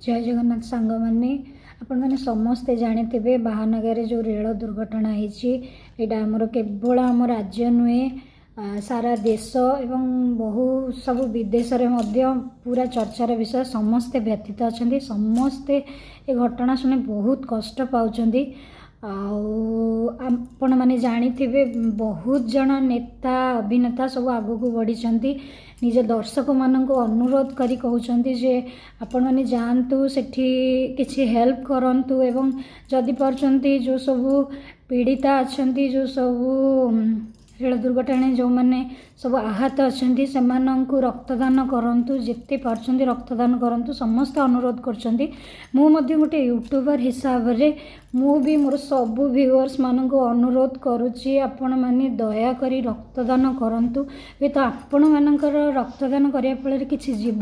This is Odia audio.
ଜୟ ଜଗନ୍ନାଥ ସାଙ୍ଗମାନେ। ଆପଣମାନେ ସମସ୍ତେ ଜାଣିଥିବେ, ବାହାନଗାରେ ଯେଉଁ ରେଳ ଦୁର୍ଘଟଣା ହେଇଛି, ଏଇଟା ଆମର କେବଳ ଆମ ରାଜ୍ୟ ନୁହେଁ, ସାରା ଦେଶ ଏବଂ ବହୁ ସବୁ ବିଦେଶରେ ମଧ୍ୟ ପୁରା ଚର୍ଚ୍ଚାର ବିଷୟ। ସମସ୍ତେ ବ୍ୟଥିତ ଅଛନ୍ତି, ସମସ୍ତେ ଏ ଘଟଣା ଶୁଣି ବହୁତ କଷ୍ଟ ପାଉଛନ୍ତି। ଆଉ ଆପଣମାନେ ଜାଣିଥିବେ, ବହୁତ ଜଣ ନେତା, ଅଭିନେତା ସବୁ ଆଗକୁ ବଢ଼ିଛନ୍ତି, ନିଜ ଦର୍ଶକମାନଙ୍କୁ ଅନୁରୋଧ କରି କହୁଛନ୍ତି ଯେ ଆପଣମାନେ ଯାଆନ୍ତୁ, ସେଠି କିଛି ହେଲ୍ପ କରନ୍ତୁ ଏବଂ ଯଦି ପାରୁଛନ୍ତି, ଯେଉଁ ସବୁ ପୀଡ଼ିତା ଅଛନ୍ତି, ଯେଉଁ ସବୁ ରେଳ ଦୁର୍ଘଟଣାରେ ଯେଉଁମାନେ ସବୁ ଆହତ ଅଛନ୍ତି, ସେମାନଙ୍କୁ ରକ୍ତଦାନ କରନ୍ତୁ। ଯେତେ ପାରୁଛନ୍ତି ରକ୍ତଦାନ କରନ୍ତୁ, ସମସ୍ତେ ଅନୁରୋଧ କରୁଛନ୍ତି। ମୁଁ ମଧ୍ୟ ଗୋଟେ ୟୁଟ୍ୟୁବର ହିସାବରେ ମୁଁ ବି ମୋର ସବୁ ଭିଉଅର୍ସମାନଙ୍କୁ ଅନୁରୋଧ କରୁଛି, ଆପଣମାନେ ଦୟାକରି ରକ୍ତଦାନ କରନ୍ତୁ। ହୁଏତ ଆପଣମାନଙ୍କର ରକ୍ତଦାନ କରିବା ଫଳରେ କିଛି ଜୀବନ